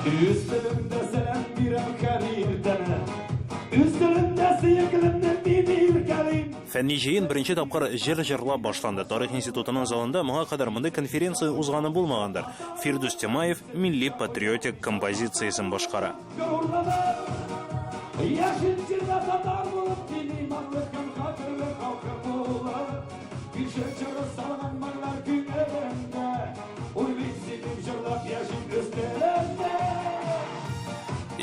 Үз телемдә сәлам бирәм һәр иртәне. Үз телемдә сөеклемне мин иркәлим. Фәнни җыен беренче тапкыр җыр җырлап башланды. Тарих институтының залында моңа кадәр мондый конференция узганы булмагандыр. Фирдүс Тямаев милли патриотик композициясен башкара. Горурланып, яшим җирдә татар булып, мин иманлы һәм кадерле халкым булып. Кеше җыры салган моңнар күңелемдә, Уйлыйм, сөйлим, җырлап яшим үз телемдә.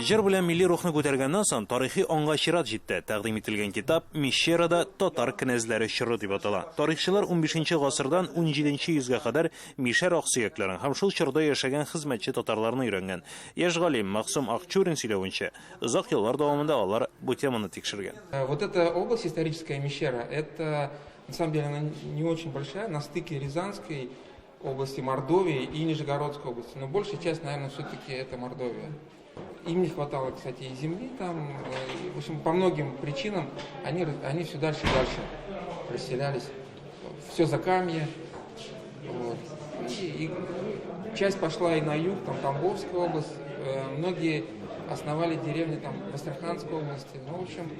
Җыр белән милли рухны күтәргәннән соң, тарихи аңга чират җитте. Тәкъдим ителгән китап Мещерада татар кенәзләре чоры дип атала. Тарихчылар унбишенче гасырдан унҗиденче йөзгә кадәр мишәр аксөякләрен һәм шул чорда яшәгән хезмәтче татарларны өйрәнгән. Яшь галим Мәгъсум Акчурин сөйләвенчә, озак еллар дәвамында алар бу теманы тикшергән. Вот эта область историческая Мещера, это на самом деле она не очень большая, на стыке Рязанской области, Мордовии и Нижегородской области. Но большая часть, наверное, все-таки это Мордовия. Им не хватало, кстати, и земли там. В общем, по многим причинам они все дальше и дальше расселялись. Все Закамье. Вот. И часть пошла и на юг, там Тамбовская область. Многие основали деревни там в Астраханской области. Ну, в общем,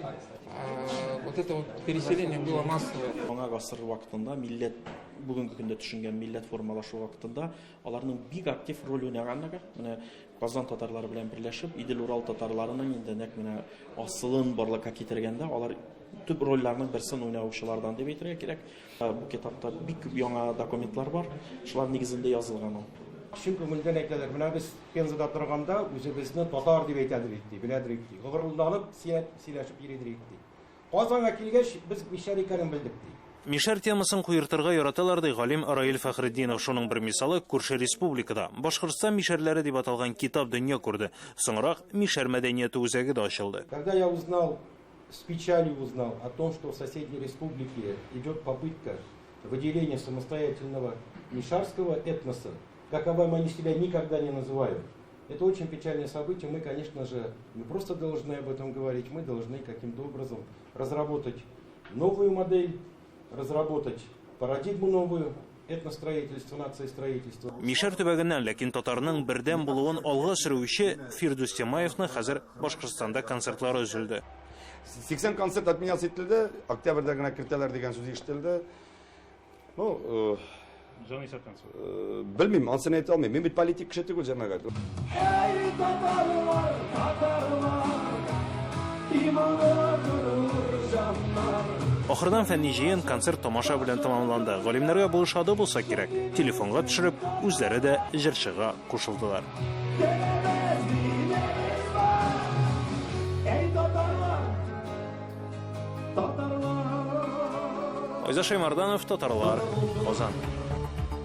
вот это вот переселение было массовое. Яңа гасыр вакытында милләт, бүгенге көндә төшенгән милләт формалашу вакытында аларның бик актив роль уйнаганлыгы, менә Казан татарлары белән берләшеп, Идел-Урал татарларының инде нәкъ менә асылын барлыкка китергәндә алар төп рольләрнең берсен уйнаучылардан дип әйтергә кирәк. Бу китапта бик күп яңа документлар бар, шулар нигезендә язылган ул. Чын күңелдән әйтәләр, менә без Пензада торганда үзебезне татар дип әйтәдер идек, ди, беләдер идек, ди. Горурланып сөйләшеп йөридер идек, ди. Казанга килгәч, без мишәр икәнен белдек, ди. Мишәр темасын куертырга яраталар, ди галим Раил Фәхретдинов. Шуның бер мисалы, күрше республикада Башкортстан мишәрләре дип аталган китап дөнья күрде. Соңрак Мишәр мәдәнияте үзәге дә ачылды. Когда я узнал, с печалью узнал о том, что в соседней республике идет попытка выделения самостоятельного мишарского этноса, каковым они себя никогда не называют. Это очень печальное событие. Мы, конечно же, не просто должны об этом говорить, мы должны каким-то образом разработать новую модель, разработать парадигму новую этностроительства, нациестроительства. Мишәр төбәгеннән, ләкин татарның бердәм булуын алга сөрүче Фирдүс Тямаевны хәзер Башкортстанда концертлары өзелде. 80 концерт отменяться ителде, октябрьдә генә кертәләр дигән сүз ишетелде. Ну, Җан исәптән соң. Белмим, анысын әйтә алмыйм. Мин бит политик кеше түгел, җәмәгать. Эй, татарлар, татарлар, иманлы горур җаннар. Ахырдан фәнни җыен концерт тамаша белән тәмамланды. Галимнәргә бу ошады булса кирәк. Телефонга төшереп, үзләре дә җырчыга кушылдылар. Телебез, динебез бар. Эй, татарлар, татарлар. Айза Шаймарданов, Татарлар, Казан.